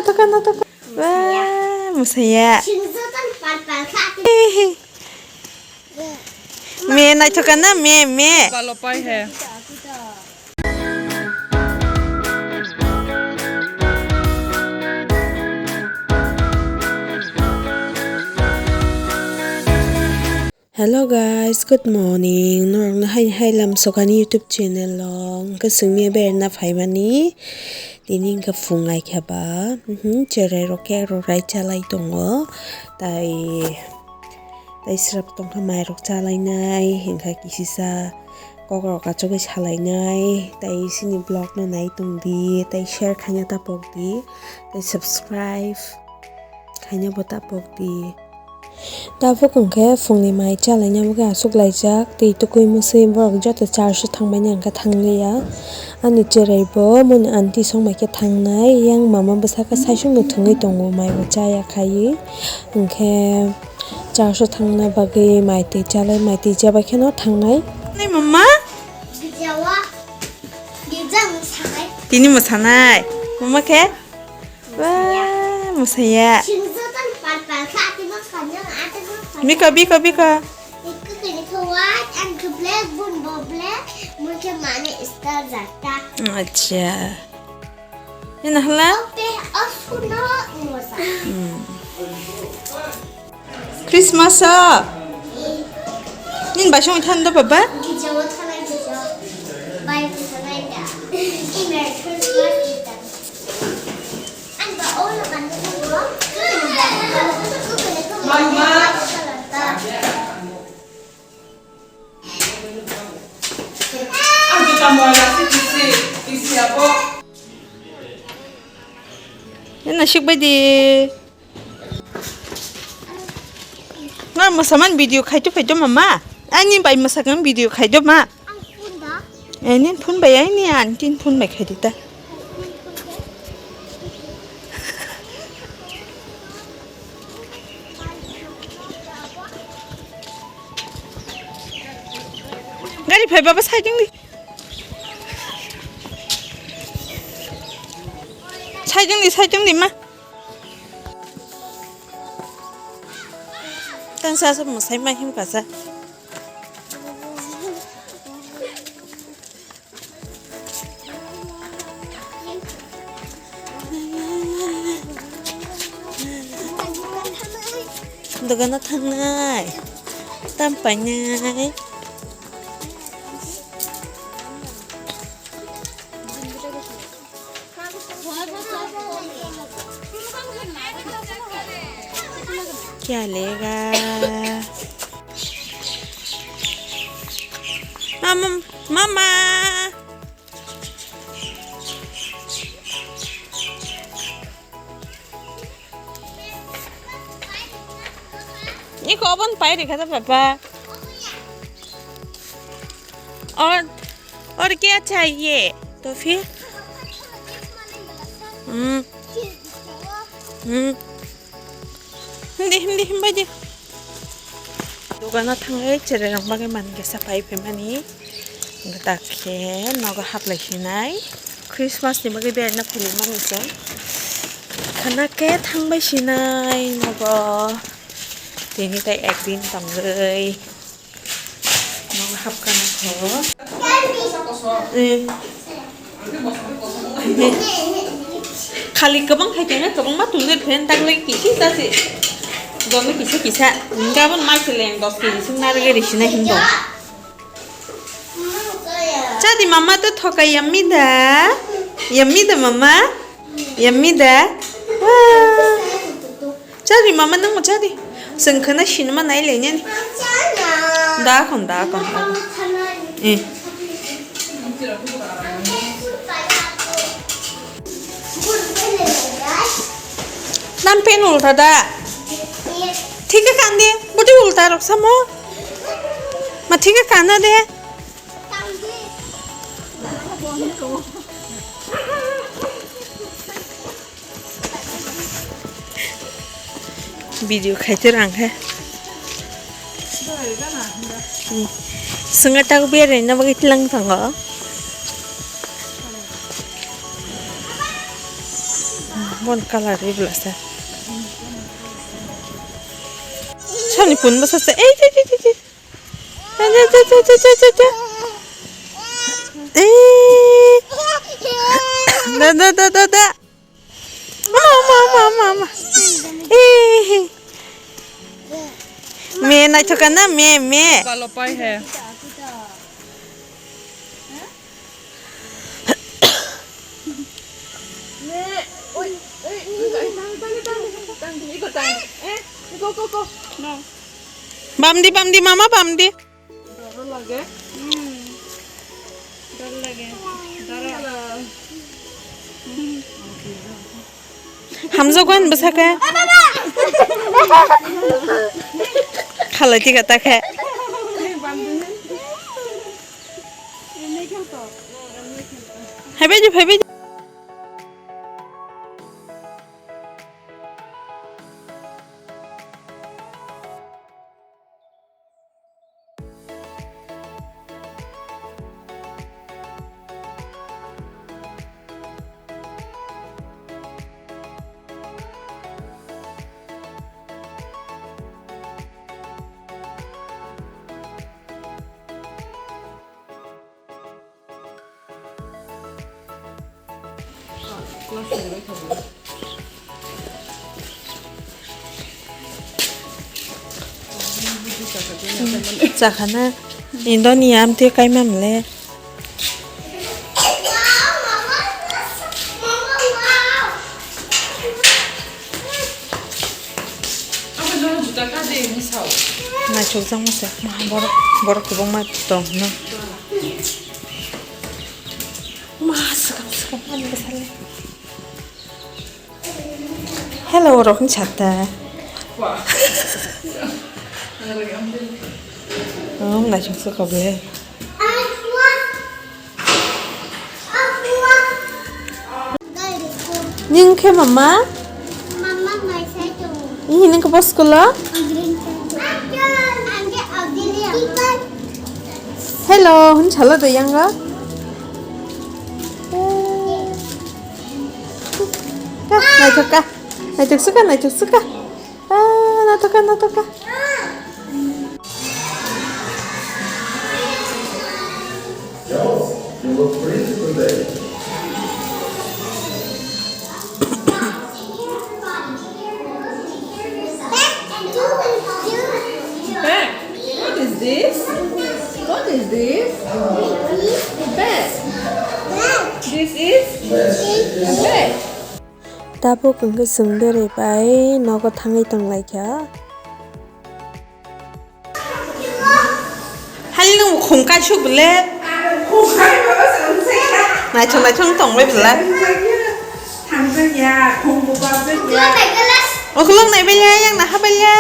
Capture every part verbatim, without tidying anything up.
Toka na toka. Wah, musaya. Me naithoka na, me, me. Balopai he. Hello guys, good morning. Norokno hai hai lam sokani YouTube channel o. Hwnkhe chwngni berna phaimani. Tini hwnkhe phung ai khe ba, mhm, cherai rok cake rok rai chalai tongo. Tai, tai srap tongkha mai rok chalainai, hwnkhe kisisa kok rok achugwi salainai. Tai chini vlog no nai tongdi, tai share khaina ta pokdi, tai subscribe khaina bo ta pokdi. Tabuk hwnkhe phungni mai chalaina bagwi achuk laijak, twi tukui mwiswi borok joto church o thangbaini hwnkhe thangliya. Ani cherai bo moni aunty songbai khe thangnai, yang mama bwsakhe saichung no thwngwi tongo, mai bo chaya khaiwi. Hwnkhe church o thangna bagwi mai twi chalai, mai twi chabai kheno thangnai. Nai mama? Tini mwsanai. Mama khe? Wah, musaya. Biko, biko, biko. Acha. Ini hla? Hmm. Christmas o. Nini bai songwi thani do baba? Nini sikbai di. Nga mwsaman video khaito khaito mama. Ani bai mwsakang video khaito ma. Eh, nini phone bai ai ni an tin phone bai khaidi ta. Gari phai baba saiting di. Saiting di, saiting di ma. Tang sa sa mwsai ma him kasa. Dogano thangnai, tam painai. Kya lega? Mama, mama. Iko obo ni pai rikha ta papa. Aur, aur kya chahiye? To phir? Hmm. Hmm. Hindi, hindi, hindi, hindi. Dogano thangwi cherai rok bagwi manwi kisa pai phaimani. Dakhe nogo haplai sinai. Christmas ni bagwi beraina phailaimani chwng. Khana khe thangbai sinai nogo. Tini tai ekdin tongwi. Nogo hapkha nokho. Eh. Khali kwbang khai tongna kwbangma tongwi phen taklai kisi tasi. Jolni kisa kisa. Gabon mai seleng dos kg sung narwgwi risinai hinbo. Chadi mama to thokai yummy da. Yummy da mama. Yummy da. Wah. Chadi mama nang chadi. Sengkhana sinima nai lenyani. Da kon da kon. Eh. Nam pen ulta da. Thik khe kan de. Budi ulta rok samo. Ma thik khe kan de. Video khaitwr ang khe. Swnga tak berai na bagwi tlang tongo. Bon colour ri bwlasa. Sani pun bwsa se. Ei, ei, ei, ei, ei. Ei, ei, ei, ei, ei, ei, ei. Ei. Da, da, da, da, da. Ama, ama, ama, ama, ama. Ei. Me naithoka na, me, me. Balo pai he. Bamdi, bamdi, mama, bamdi. Doro lage. Hmm. Doro lage. Doro. Hmm. Hamjakgo ani bwsakhe. Khalai thika ta khe. Haibaidi, haibaidi. Chakana Indonesia amtwi kaima mle. Naisukjakma se, ma borok, borok kwbangma tong hino. Ma swkang swkang ani bwsale. Hello, rok ni sata. Oh, naisuk swkang le. Nini khe mama? Mama mai sai tongo. Ih, nini khe bo school o? Green shirt. Hello, hwn salo de yango. Ka, naithok ka. Naithok suka, naithok suka. Ah, naithok ka, naithok ka. Bag. What is this? What is this? Bag. This is a bag. Tabuk hwnkhe chwng berwi bai nogo thangwi tonglaikha. Hali nwng khum kaisuk le. Naithok naithok tongbai bwla. Ukulok naibai le, yang naha bai le.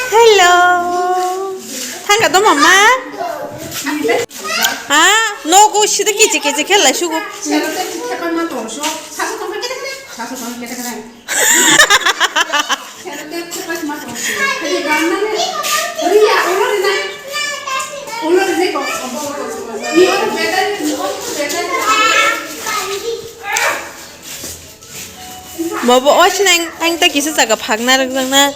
Hello. Thangka to mama. Ha, nogo sida kichi kichi khela sugo. Bobo, o sineng ang ta kisa jaga phagna rwkjakna.